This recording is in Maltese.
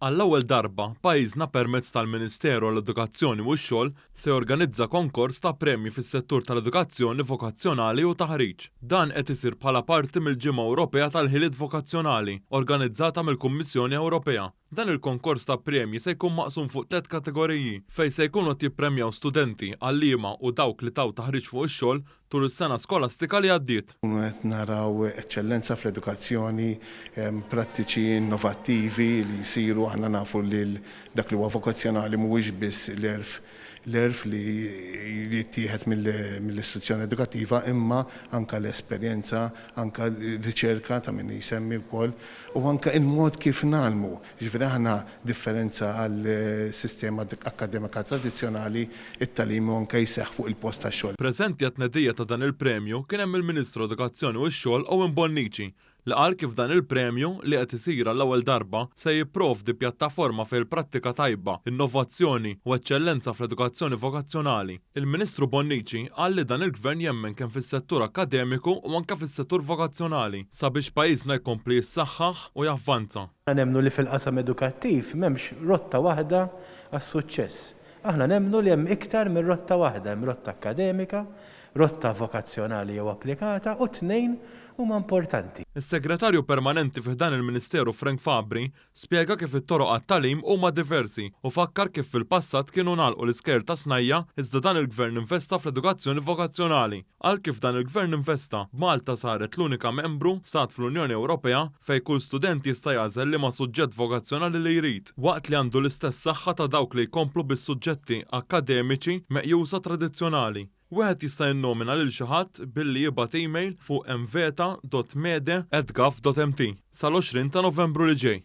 Għall-ewwel darba, pajjiżna permezz tal-Ministeru għall-Edukazzjoni u x-Xogħol se jorganizza konkors ta' premji fis-settur tal-edukazzjoni vokazzjonali u taħriġ. Dan qed isir bħala parti mill-Ġimgħa Ewropea tal-Ħiliet Vokazzjonali, organizzata mill-Kummissjoni Ewropea. Dan il-konkors ta' premji se jkun maqsum fuq tlett kategoriji fejn se jkunu qed jippremjaw studenti, għalliema u dawk li taw taħriġ fuq ix-xogħol tul is-sena skolastika li għaddiet. Nkunu qed naraw eċċellenza fl-edukazzjoni, prattiċi innovattivi li jsiru, aħna nafu li dak li huwa vokazzjonali mhuwiex biss l-għerf l-għerf li jittieħed mill-istituzzjoni edukattiva imma anke l-esperjenza, anke r-riċerka ta' min jsemmi wkoll u anke il-mod kif ngħallmu. Jiġifieri aħna differenza għal sistema akkademika tradizzjonali, it-tagħlim hu anke jseħħ fuq il-post tax-xogħol. Preżenti għat-tnedija ta' dan il-premju kien hemm il-Ministru Edukazzjoni u x-Xogħol Owen Bonnici li qal kif dan il-premju, li qed isir għall-ewwel darba, se jipprovdi pjattaforma fejn il-prattika tajba, innovazzjoni u eċċellenza fl-edukazzjoni vokazzjonali. Il-Ministru Bonnici qal li dan il-Gvern jemmen kemm fis-settur akkademiku u anke fis-settur vokazzjonali sabiex pajjiżna jkompli jissaħħaħ u javvanza. Aħna nemmnu li fil-qasam edukattiv m'hemmx rotta waħda għas-suċċess. Aħna nemmnu li hemm iktar minn rotta waħda, hemm rotta akkademika, rotta vokazzjonali jew applikata u t-tnejn huma importanti. Is-Segretarju Permanenti fi ħdan il-Ministeru Frank Fabri spjega kif it-toroq għat-tagħlim huma diversi u fakkar kif fil-passat kienu ngħalqu l-iskejjel tas-snajja' iżda dan il-Gvern investa fl-edukazzjoni vokazzjonali. Qal kif dan il-Gvern investa, b'Malta saret l-unika membru stat fl-Unjoni Ewropea fejn kull student jista' jagħżel liema suġġett vokazzjonali li jrid, waqt li għandu l-istess saħħa ta' dawk li jkomplu bis-suġġetti akkademiċi meqjusa tradizzjonali. Wieħed jista' jinnomina lil xi ħadd billi jibgħat email fuq mveta.mede@gov.mt sal-20 ta' Novembru li ġej.